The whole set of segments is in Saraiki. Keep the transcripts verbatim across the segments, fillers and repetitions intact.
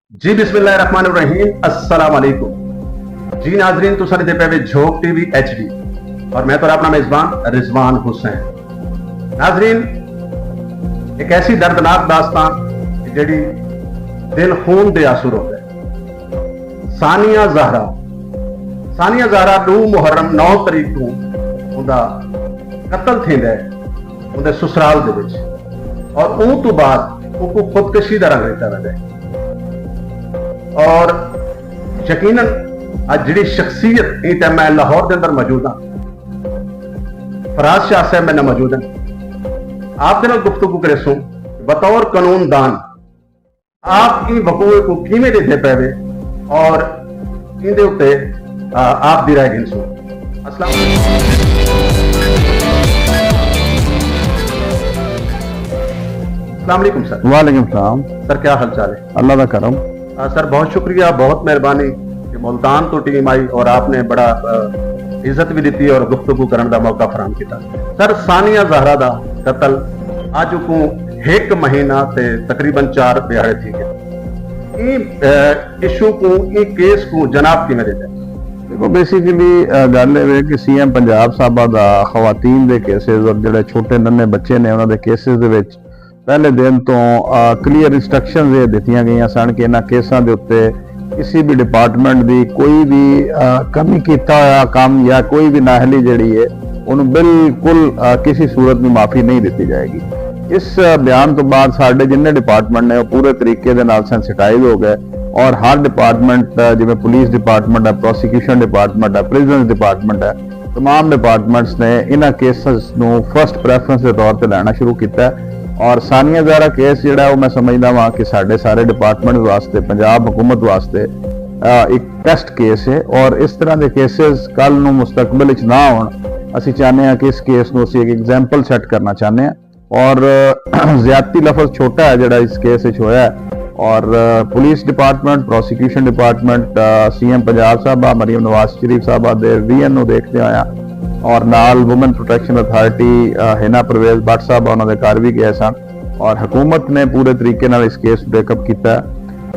جی بسم اللہ الرحمن الرحیم، السلام علیکم۔ جی ناظرین، تساں ݙیہدے پئے وے جھوک ٹی وی ایچ ڈی اور میں تہاݙا اپݨا میزبان رضوان حسین۔ ناظرین، ایک ایسی دردناک داستان کہ جیڑھی دل خون دے آنسو روندے۔ ثانیہ زہرا، ثانیہ زہرا ݙو محرم نو تاریخ کوں اوندا قتل تھیندا ہے اوندے سسرال دے وچ، اور اوں توں بعد اونکوں خودکشی دا رنگ ݙتا ویندا ہے۔ اور یقیناً اڄ جیڑھی شخصیت ایں ٹائم میں لاہور دے اندر موجود ہاں، فراز شاہ صاحب میرے نال موجود ہیں، آپ دے نال گفتگو کریسوں بطور قانون دان آپ ایں وقوع کوں کیویں ݙیہدے پئے وے اور ایندے اتے، آ، آپ دی رائے گھنسوں۔ السلام، السلام علیکم سر۔ وعلیکم السلام۔ سر، کیا حال چال ہے؟ اللہ دا کرم۔ آ، سر، بہت شکریہ، بہت مہربانی کہ ملتان تو ٹیم آئی اور آپ نے بڑا، آ، عزت بھی دیتی اور گفتگو کرن دا موقع فراہم کیتا۔ سر، ثانیہ زہرا دا قتل اڄ کوں ہک مہینہ تے تقریباً چار ݙیہاڑے تھی ڳئے۔ ایں، آ، ایشو کوں، ایں کیس کوں جناب کیویں ݙیہدے؟ دیکھو، بیسیکلی، آ، ڳالھ اے وے کہ سی ایم پنجاب صاحبہ دا خواتین دے کیسز اور جیڑھے چھوٹے ننھے بچے نے انہاں دے کیسز دے وچ پہلے دن توں، آ، کلیئر انسٹرکشنز اے ݙتیاں ڳئیاں سن کہ انہاں کیساں دے اتے کسی بھی ڈپارٹمنٹ دی کوئی بھی، آ، کمی کیتا ہویا کم یا کوئی بھی نااہلی جیڑھی ہے، انہوں بالکل، آ، کسی صورت میں معافی نہیں دتی جائے گی۔ اس، آ، بیان تو بعد ساڈے جنہیں ڈپارٹمنٹ نے، وہ پورے طریقے دے نال سینسٹائز ہو گئے اور ہر ڈپارٹمنٹ، آ، جویں پولیس ڈپارٹمنٹ ہے، پروسیکیوشن ڈپارٹمنٹ ہے، پریزنز ڈپارٹمنٹ ہے، تمام ڈپارٹمنٹس نے انہاں کیسز نوں فرسٹ پریفرنس دے طور تے لینا شروع کیتا ہے۔ اور ثانیہ زہرا کیس جیڑھا ہے، وہ میں سمجھدا واں کہ ساڈے سارے ڈپارٹمنٹ واسطے، پنجاب حکومت واسطے، آ، ایک ٹیسٹ کیس ہے اور اس طرح دے کیسز کل نوں مستقبل وچ نہ ہون۔ اسی چاہنے ہاں کہ اس کیس نوں اسی ایک ایگزامپل سیٹ کرنا چاہنے ہاں اور، آ، زیادتی لفظ چھوٹا ہے جڑا اس کیس وچ ہویا ہے اور، آ، پولیس ڈپارٹمنٹ، پروسیکیوشن ڈپارٹمنٹ، آ، سی ایم پنجاب صاحبہ، مریم نواز شریف صاحبہ دے ویژن نوں دیکھدے ہویا اور نال وومن پروٹیکشن اتھارٹی، آ، حنا پرویز بٹ صاحبہ انہاں دے گھر وی گئے سن۔ اور حکومت نے پورے طریقے نال اس کیس نوں ٹیک اپ کیتا ہے۔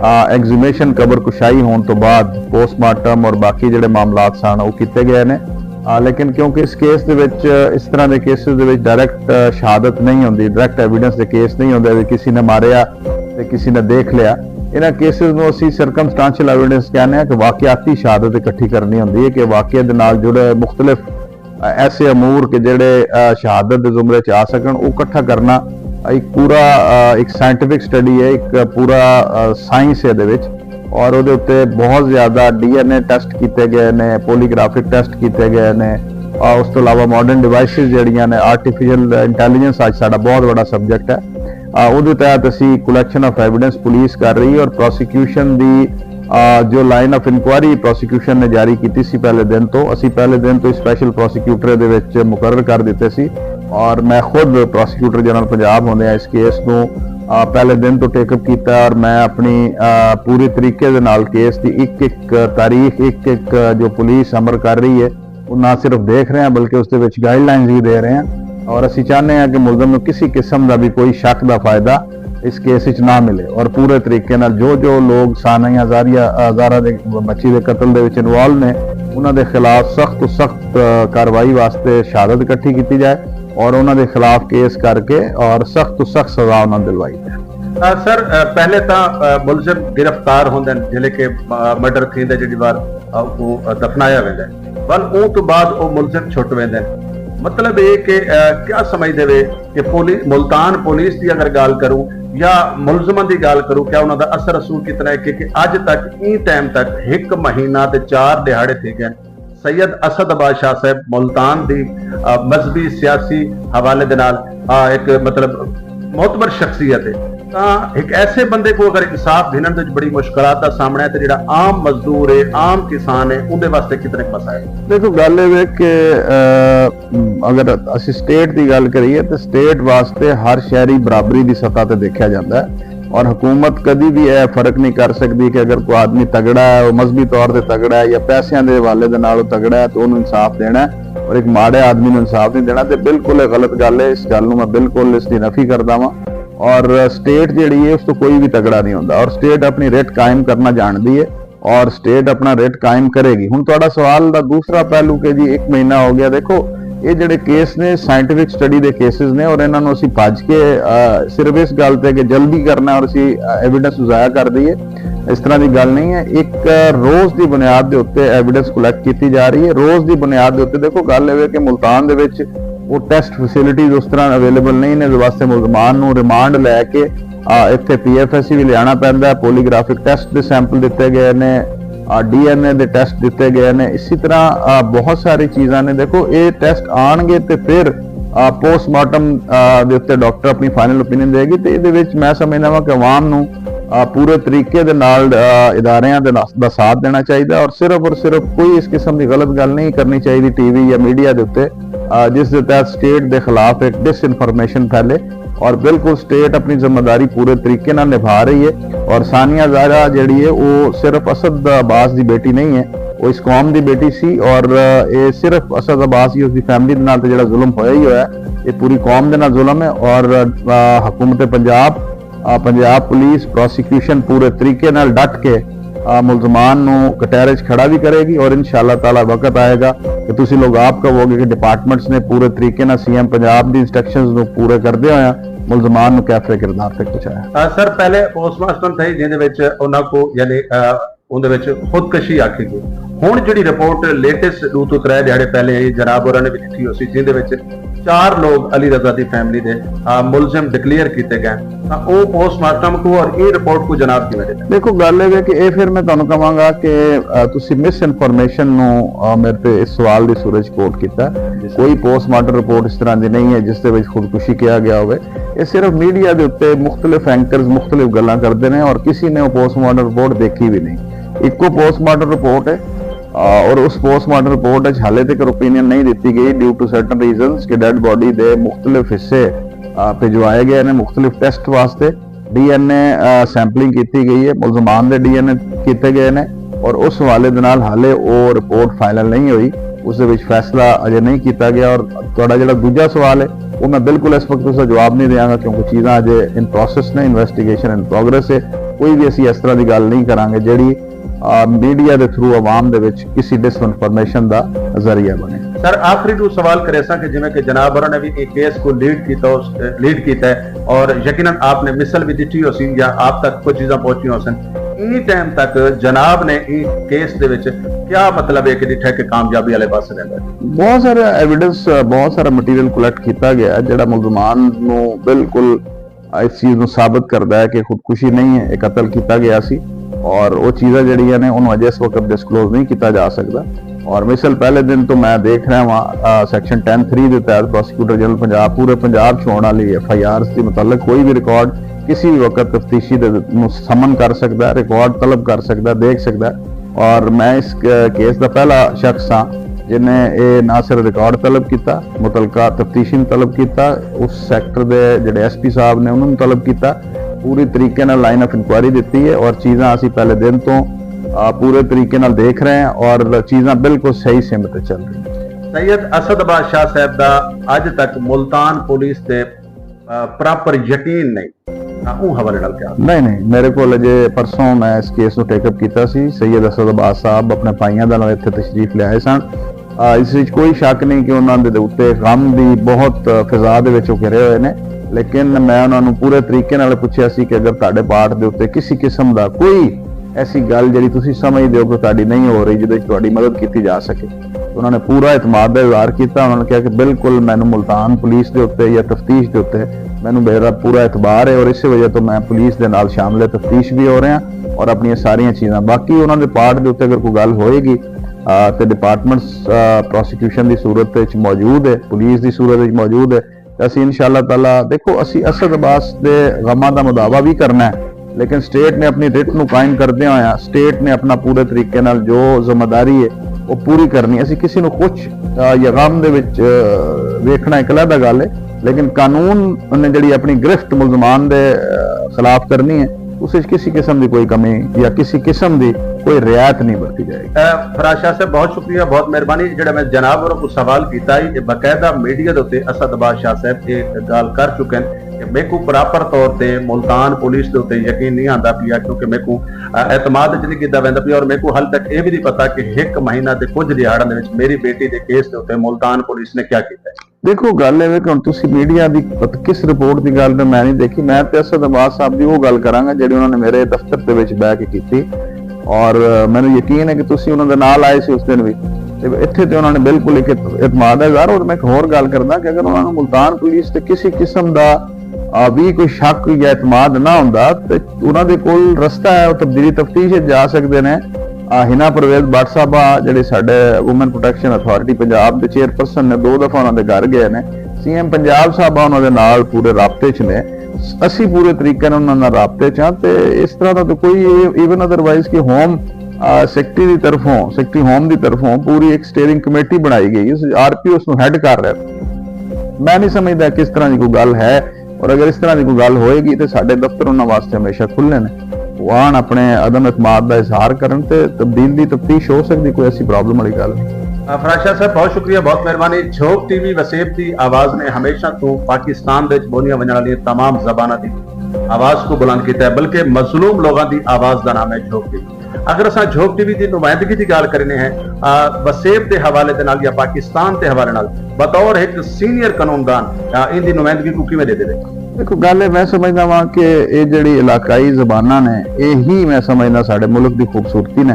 آ، ایگزیمیشن، قبر کشائی ہون تو بعد پوسٹ مارٹم اور باقی جڑے معاملات سن، او کیتے گئے نے۔ آ، لیکن کیونکہ اس کیس دے وچ، اس طرح دے کیسز دے وچ ڈائریکٹ، آ، شہادت نہیں ہوندی، ڈائریکٹ ایویڈنس دے کیس نہیں ہوندے، وی کسی نے ماریا تے کسی نے دیکھ لیا۔ انہاں کیسز نوں اسی سرکمسٹانشل ایویڈنس کہنے ہیں کہ واقعاتی شہادت اکٹھی کرنی ہوندی ہے کہ واقعے دے نال جڑے مختلف ایسے امور کہ جڑے، آ، شہادت دے زمرے چ آ سکن، او اکٹھا کرنا ایک پورا، آ، ایک سائنٹیفک سٹڈی ہے، ایک پورا، آ، سائنس ہے دے وچ۔ اور او دے اتے بہت زیادہ ڈی این اے ٹیسٹ کیتے گئے نے، پولیگرافک ٹیسٹ کیتے گئے نے، اور اس تو علاوہ ماڈرن ڈیوائسز جڑیاں نے، آرٹیفیشل انٹیلیجنس اج ساڈا بہت بڑا سبجیکٹ ہے۔ آ، اودے تحت اسی کلیکشن آف ایویڈنس پولیس کر رہی ہے اور پروسیکیوشن دی، آ، جو لائن آف انکوائری پروسیکیوشن نے جاری کیتی سی پہلے دن تو، اسی پہلے دن تو اسپیشل پروسیکیوٹر دے وچ مقرر کر دیتے سی اور میں خود پروسیکیوٹر جنرل پنجاب ہوندے ہیں اس کیس نوں، آ، پہلے دن تو ٹیک اپ کیتا ہے اور میں اپنی، آ، پوری طریقے دے نال کیس دی ایک ایک تاریخ، ایک ایک جو پولیس امر کر رہی ہے، وہ نہ صرف دیکھ رہے ہیں بلکہ اس دے وچ گائیڈ لائنز بھی دے رہے ہیں اور اسی چاہنے ہیں کہ ملزم نوں کسی قسم دا بھی کوئی شک دا فائدہ اس کیس وچ نہ ملے اور پورے طریقے نال جو جو لوگ ثانیہ زاریہ، آ، زہرا دے بچی دے قتل دے وچ انوالو نے، انہاں دے خلاف سخت تو سخت، آ، کاروائی واسطے شہادت اکٹھی کیتی جائے اور انہاں دے خلاف کیس کر کے اور سخت تو سخت سزا انہاں نوں دلوائی جائے۔ آ، سر، آ، پہلے تاں، آ، ملزم گرفتار ہوندے نے جلے کہ، آ، مرڈر تھیندے جڑی وار، آ، کو، آ، دفنایا ویندا ہے، ول اوں تو بعد او ملزم چھٹ ویندے نے۔ مطلب اے کہ، آ، کیا سمجھدے وے کہ پولی-، ملتان پولیس دی اگر گالھ کروں یا ملزماں دی گالھ کروں، کیا انہاں دا اثر رسوخ کتنا ہے؟ کیونکہ اج تک، ایں ٹائم تک ہک مہینہ تے چار ݙیہاڑے تھی ڳئے۔ سید اسد عباس شاہ صاحب ملتان دی، آ، مذہبی سیاسی حوالے دے نال، آ، ہک مطلب معتبر شخصیت ہے، تاں ہک ایسے بندے کوں اگر انصاف گھنݨ دے وچ بڑی مشکلات دا سامݨا ہے تے جڑا عام مزدور ہے، عام کسان ہے، اوندے واسطے کتنے مسائل؟ دیکھو، گل اے وے کہ، آ، اگر اسی سٹیٹ دی گل کریے تے سٹیٹ واسطے ہر شہری برابری دی سطح تے دیکھیا جاندا ہے اور حکومت کدی بھی اے فرق نہیں کر سکدی کہ اگر کوئی آدمی تگڑا ہے، وہ مذہبی طور تے تگڑا ہے یا پیسیاں دے حوالے دے نال وہ تگڑا ہے تو انہوں انصاف دینا ہے اور ایک ماڑے آدمی نوں انصاف نہیں دینا۔ تے بالکل اے غلط گل ہے، اس گل نوں میں بالکل اس دی نفی کردا واں۔ اور اسٹیٹ جیڑی ہے اس تو کوئی بھی تگڑا نہیں ہوتا اور اسٹیٹ اپنی رٹ قائم کرنا جانتی ہے اور اسٹیٹ اپنا رٹ قائم کرے گی۔ ہن تہاڈا سوال دا دوسرا پہلو کہ جی ایک مہینہ ہو گیا، دیکھو یہ جڑے کیس نے سائنٹیفک سٹڈی دے کیسز نے اور انہاں نوں اسی بھج کے صرف اس گل تے کہ جلدی کرنا اور اسی ایویڈنس ضائع کر دئیے، اس طرح دی گل نہیں ہے۔ ایک روز دی بنیاد دے اتے ایویڈنس کلیکٹ کیتی جا رہی ہے، روز دی بنیاد دے اتے۔ دیکھو گل اے کہ ملتان دے وچ وہ ٹیسٹ فیسلٹیز اس طرح اویلیبل نہیں نے، اس واسطے ملزمان نوں ریمانڈ لے کے اتھے پی ایف ایس سی بھی لیانا پیندا ہے۔ پولیگرافک ٹیسٹ دے سیمپل دتے گئے نے، ڈی این اے دے ٹیسٹ دتے گئے نے۔ اسی طرح بہت ساری چیزاں نے۔ دیکھو یہ ٹیسٹ آن گے تے پھر پوسٹ مارٹم دے اتے ڈاکٹر اپنی فائنل اوپینین دے گی۔ تے یہ میں سمجھنا وا کہ عوام نوں پورے طریقے دے نال اداریاں دے نال دا ساتھ دینا چاہیے اور صرف اور صرف کوئی اس قسم دی غلط گل نہیں کرنی چاہیے ٹی وی یا میڈیا دے اتے جس دے تحت اسٹیٹ دے خلاف ایک ڈس انفارمیشن پھیلے اور بالکل اسٹیٹ اپنی ذمہ داری پورے طریقے نال نبھا رہی ہے۔ اور ثانیہ زہرا جیڑی ہے وہ صرف اسد عباس دی بیٹی نہیں ہے، وہ اس قوم دی بیٹی سی اور یہ صرف اسد عباس ہی اس دی فیملی دے نال تے جڑا ظلم ہویا ہی ہویا ہے، یہ پوری قوم دے نال ظلم ہے اور حکومت پنجاب پنجاب پولیس پراسیکیوشن پورے طریقے نال ڈٹ کے ملزمان نوں کٹہرے چ کھڑا بھی کرے گی اور انشاءاللہ تعالی وقت آئے گا کہ تسی لوگ آپ کہو گے کہ ڈپارٹمنٹس نے پورے طریقے نال سی ایم پنجاب دی انسٹرکشنز نوں پورے کردے ہوئے ملزمان نوں کیفر کردار تک پہنچایا۔ سر، پہلے پوسٹ مارٹم تھئی جیندے وچ انہاں کو یعنی اوندے وچ خودکشی آکھی گئی۔ ہن جڑی رپورٹ لیٹسٹ ڈو توں ترے دیہاڑے پہلے آئی، جناب ہوراں نے وی ڈٹھی ہوسی، جیندے وچ چار لوگ علی رضا دی فیملی دے ملزم ڈکلیئر کیتے گئے، تاں او پوسٹ مارٹم کوں اور ایں رپورٹ کوں جناب کیویں ڈیندے؟ ڈیکھو گل اے وے کہ اے فر میں تہانوں کہواں گا کہ تسی مس انفارمیشن نوں میرے تے اس سوال دی صورت وچ کوٹ کیتا۔ کوئی پوسٹ مارٹم رپورٹ اس طرح دی نہیں ہے جس دے وچ خودکشی کہیا گیا ہووے۔ اے صرف میڈیا دے اتے مختلف اینکرز مختلف گلاں کردے نے اور کسی نے او پوسٹ مارٹم رپورٹ دیکھی وی نہیں۔ اکو پوسٹ مارٹم رپورٹ ہے اور اس پوسٹ مارٹم رپورٹ وچ حالے تک اوپینین نہیں دتی گئی ڈیو ٹو سرٹن ریزنز کہ ڈیڈ باڈی دے مختلف حصے بھجوائے گئے نے مختلف ٹیسٹ واسطے۔ ڈی این اے سیمپلنگ کیتی گئی ہے، ملزمان دے ڈی این اے کیتے گئے نے اور اس حوالے دے نال حالے او رپورٹ فائنل نہیں ہوئی، اس دے وچ فیصلہ اجے نہیں کیتا گیا۔ اور تہاڈا جڑا دوجا سوال ہے وہ میں بالکل اس وقت اس دا جواب نہیں دیاں گا کیونکہ چیزاں اجے ان پروسیس نے، انویسٹیگیشن ان پروگریس ہے۔ کوئی بھی اسی اس طرح دی گل نہیں کراں گے جڑی میڈیا دے تھرو عوام دے وچ کسی ڈس انفارمیشن دا ذریعہ بنے۔ سر، آخری ڈو سوال کریساں کہ جویں کہ جناب ہوراں نے وی اے کیس کو لیڈ کیتا لیڈ کیتا ہے اور یقینا آپ نے مثل وی دتی ہوسی یا آپ تک کچھ چیزاں پہنچی ہوسن، ایں ٹائم تک جناب نے ایں کیس دے وچ کیا مطلب ہے کہ ڈٹھا کہ کامیابی والے پاسے ویندا ہے؟ بہت سارا ایویڈنس، بہت سارا مٹیریل کلیکٹ کیتا گیا ہے جڑا ملزمان نوں بالکل اس چیز نوں ثابت کردا ہے کہ خودکشی نہیں ہے، ایک قتل کیتا گیا سی اور وہ چیزاں جڑیاں نے انہوں اجے اس وقت ڈسکلوز نہیں کیتا جا سکدا۔ اور مثل پہلے دن تو میں دیکھ رہا ہاں سیکشن ٹین تھری دے تحت پراسیکیوٹر جنرل پنجاب پورے پنجاب چھوڑن والی ایف آئی آر دی متعلق کوئی بھی ریکارڈ کسی بھی وقت تفتیشی دے نوں سمن کر سکدا ہے، ریکارڈ طلب کر سکدا ہے، دیکھ سکدا ہے۔ اور میں اس کیس دا پہلا شخص ہاں جنہیں اے نہ صرف ریکارڈ طلب کیتا، متعلقہ تفتیشی نے طلب کیتا، اس سیکٹر دے جڑے ایس پی صاحب نے انہوں نے طلب کیتا۔ پوری طریقے نال لائن آف انکوائری دتی ہے اور چیزاں اسی پہلے دن تو پورے طریقے نال دیکھ رہے ہیں اور چیزاں بالکل صحیح سمت تے چل رہی ہیں۔ سید اسد عباس شاہ صاحب دا اج تک ملتان پولیس تے پراپر یقین نہیں، تاں اوں حوالے نال کیا؟ نہیں نہیں، میرے کول اجے پرسوں میں اس کیس نوں ٹیک اپ کیتا سی۔ سید اسد عباس صاحب اپنے بھائیاں دے نال اتھے تشریف لے آئے سن۔ اس وچ کوئی شک نہیں کہ انہاں دے اتے غم دی بہت فضا دے وچ او گھرے ہوئے نے، لیکن میں انہاں نوں پورے طریقے نال پچھیا سی کہ اگر تہاڈے پارٹ دے اتے کسی قسم دا کوئی ایسی گل جڑی تسی سمجھدے ہو کہ تہاڈی نہیں ہو رہی جدے وچ تہاڈی مدد کیتی جا سکے۔ انہاں نے پورا اعتماد دا اظہار کیتا۔ انہاں نے کہا کہ بالکل مینوں ملتان پولیس دے اتے یا تفتیش دے اتے مینوں میرا پورا اعتبار ہے اور اسے وجہ تو میں پولیس دے نال شامل تفتیش بھی ہو رہا اور اپنی ساریاں چیزاں باقی انہاں دے پارٹ دے اتے اگر کوئی گل ہوئے گی تے ڈپارٹمنٹس پراسیکیوشن دی صورت وچ موجود ہے، پولیس دی صورت وچ موجود ہے۔ تے اسی انشاءاللہ تعالی دیکھو اسی اسد عباس دے غماں دا مداوا بھی کرنا ہے، لیکن سٹیٹ نے اپنی رٹ نو قائم کردے ہویا سٹیٹ نے اپنا پورے طریقے نال جو ذمہ داری ہے وہ پوری کرنی۔ اسی کسی نو خوش یا غم دے وچ ویکھنا ایک علیحدہ گل ہے، لیکن قانون نے جڑی اپنی گرفت ملزمان دے خلاف کرنی ہے اس وچ کسی قسم دی کوئی کمی یا کسی قسم دی کوئی رعایت نہیں برتی جائے گی۔ فراز شاہ صاحب، بہت شکریہ، بہت مہربانی۔ جڑا میں جناب ہوراں کوں سوال کیتا ہی، اے باقاعدہ میڈیا دے اتے اسد عباس شاہ صاحب اے گالھ کر چکے ہن۔ میکوں پراپر طور تے ملتان پولیس دے اتے یقین نہیں آندا پیا، کیونکہ میکوں اعتماد اچ نہیں کیتا ویندا پیا، اور میکوں حال تک اے وی نہیں پتا کہ ہک مہینہ تے کجھ ڈیہاڑاں دے وچ میری بیٹی دے کیس دے اتے ملتان پولیس نے کیا کیتا ہے۔ دیکھو، گل اے وے کہ ہن تسی میڈیا دی پت-، کس رپورٹ دی گل میں، میں نہیں دیکھی۔ میں تے اسد عباس صاحب دی او گل کراں گا جیڑھی انہاں نے میرے دفتر دے وچ بہ کے کیتی، اور مینوں یقین ہے کہ تسی انہاں دے نال آئے سی اس دن وی۔ تے اتھے تے انہاں نے بالکل ایک اعت-، اعتماد ہے ظاہر۔ اور میں ایک ہور گل کردا کہ اگر انہاں نوں ملتان پولیس تے کسی قسم دا، آ، بھی کوئی شک یا اعتماد نہ ہوندا تے انہاں دے کول رستہ ہے، او تبدیلی تفتیش وچ جا سکدے نے۔ آ، حنا پرویز بٹ صاحبہ جیڑھے ساڈے وومن پروٹیکشن اتھارٹی پنجاب دے چیئرپرسن نے، دو دفعہ انہاں دے گھر گئے نے۔ سی ایم پنجاب صاحبہ انہاں دے نال پورے رابطے چ نے۔ اسی پورے طریقے نال انہاں نال رابطے چ ہاں تے اس طرح دا تو کوئی، ایون ادروائز کہ ہوم، آ، سیکرٹری دی طرفوں، سیکرٹری ہوم دی طرفوں پوری ایک سٹیئرنگ کمیٹی بنائی گئی، اس آر پی او اس نوں ہیڈ کر رہا۔ میں نہیں سمجھدا کہ اس طرح دی کوئی گل ہے، اور اگر اس طرح دی کوئی گل ہوئے گی تے ساڈے دفتر انہاں واسطے ہمیشہ کھلے نے۔ او آن اپنے عدم اعتماد دا اظہار کرن تے تبدیل دی تفتیش ہو سکدی، کوئی ایسی پرابلم والی گل نہیں۔ آ، فراز شاہ صاحب، بہت شکریہ، بہت مہربانی۔ جھوک ٹی وی وسیب دی آواز نے ہمیشہ توں پاکستان دے وچ بولیاں ونجن والیاں تمام زباناں دی آواز کو بلند کیتا ہے، بلکہ مظلوم لوگاں دی آواز دا نام ہے جھوک ٹی وی۔ اگر اساں جھوک ٹی وی دی نمائندگی دی گالھ کرینے ہیں، آ، وسیب دے حوالے دے نال یا پاکستان دے حوالے نال بطور ایک سینئر قانون دان، آ، ان دی نمائندگی کو کیویں دے دے؟ دیکھو، گل ہے، میں سمجھدا واں کہ اے جڑی علاقائی زباناں نے، اے ہی میں سمجھدا ساڈے ملک دی خوبصورتی نے۔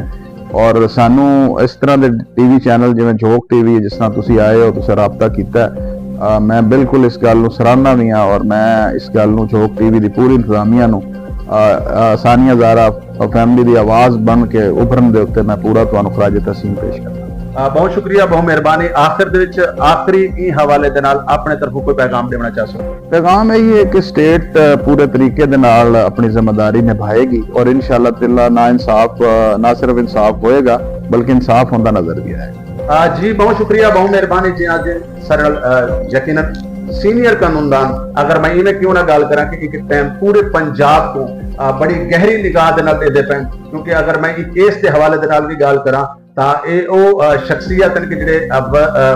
اور سانوں اس طرح دے ٹی وی چینل جویں جھوک ٹی وی، جس طرح تسی آئے ہو، تساں رابطہ کیتا ہے، آ، میں بالکل اس گل نوں سراہنا وی ہاں، اور میں اس گل نوں، جھوک ٹی وی دی پوری انتظامیہ نوں، آ، آ، ثانیہ زہرا اور فیملی دی آواز بن کے ابھرن دے اتے میں پورا تہانوں خراج تحسین پیش کرنا۔ آ، بہت شکریہ، بہت مہربانی۔ آخر دے وچ آخری ایں حوالے دے نال اپنے طرفوں کوئی پیغام ݙیوݨا چاہسو؟ پیغام یہی ہے کہ اسٹیٹ، آ، پورے طریقے دے نال اپنی ذمہ داری نبھائے گی، اور انشاءاللہ تعالیٰ نا انصاف، آ، نہ صرف انصاف ہوئے گا، بلکہ انصاف ہوندا نظر بھی آئے گا۔ آ، جی، بہت شکریہ، بہت مہربانی جی۔ اڄ سر نال، آ، یقیناً سینئر قانون دان، اگر میں ایویں کیوں نہ ڳالھ کراں کہ ایک ٹائم پورے پنجاب کو، آ، بڑی گہری نگاہ دے نال ݙیہدے پئن، کیونکہ اگر میں ایک کیس دے حوالے دے نال بھی ڳالھ کراں، تاں اے او، آ، شخصیت ہن کہ جڑے، آ، ب-، آ،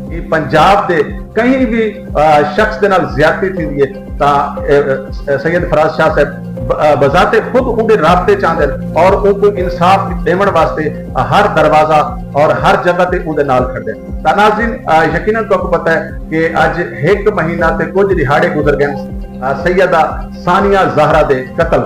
اے پنجاب دے کہیں بھی، آ، شخص دے نال زیادتی تھیندی ہے تاں، اے، اے، سید فراز شاہ صاحب ب-، آ، بذات خود اوندے رابطے چ آندے ہن اور اونکوں انصاف ݙیوݨ واسطے ہر دروازہ اور ہر جگہ تے اوندے نال کھڑدے ہن۔ تاں ناظرین، آ، یقیناً تہاکوں پتہ ہے کہ اڄ ہک مہینہ تے کجھ ݙیہاڑے گزر ڳئے ہن، آ، سیدہ ثانیہ زہرا دے قتل۔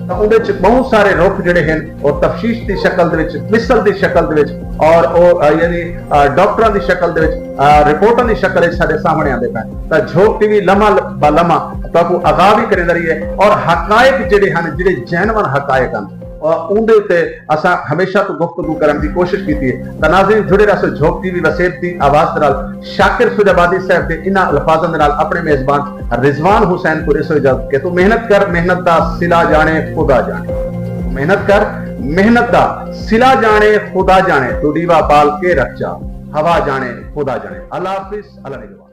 تاں اوندے چ ٻہوں سارے رخ جڑے ہن، او تفشیش دی شکل دے وچ، مثل دی شکل دے وچ، اور او، آ، یعنی، آ، ڈاکٹراں دی شکل دے وچ، آ، رپورٹاں دی شکل وچ ساݙے سامݨے آندے پئے۔ تاں جھوک ٹی وی لمحہ با لمحہ تہاکوں آگاہ وی کریندا رہیے، اور حقائق جڑے ہن، جڑے جینون حقائق ہن، آ، اوندے اتے اساں ہمیشہ توں گفتگو کرݨ دی کوشش کیتی ہے۔ تاں ناظرین، جڑے رہسو جھوک ٹی وی وسیب دی آواز دے نال۔ شاکر سجابادی صاحب دے انہاں الفاظاں دے نال اپݨے میزبان رضوان حسین کوں ݙیسو اجازت کہ توں محنت کر، محنت دا صلہ ڄاݨے خدا ڄاݨے۔ محنت کر، محنت دا صلہ ڄاݨے خدا ڄاݨے، توں ݙیوا ٻال کے رکھ چا، ہوا ڄاݨے خدا ڄاݨے۔ اللہ حافظ، اللہ نگہبان۔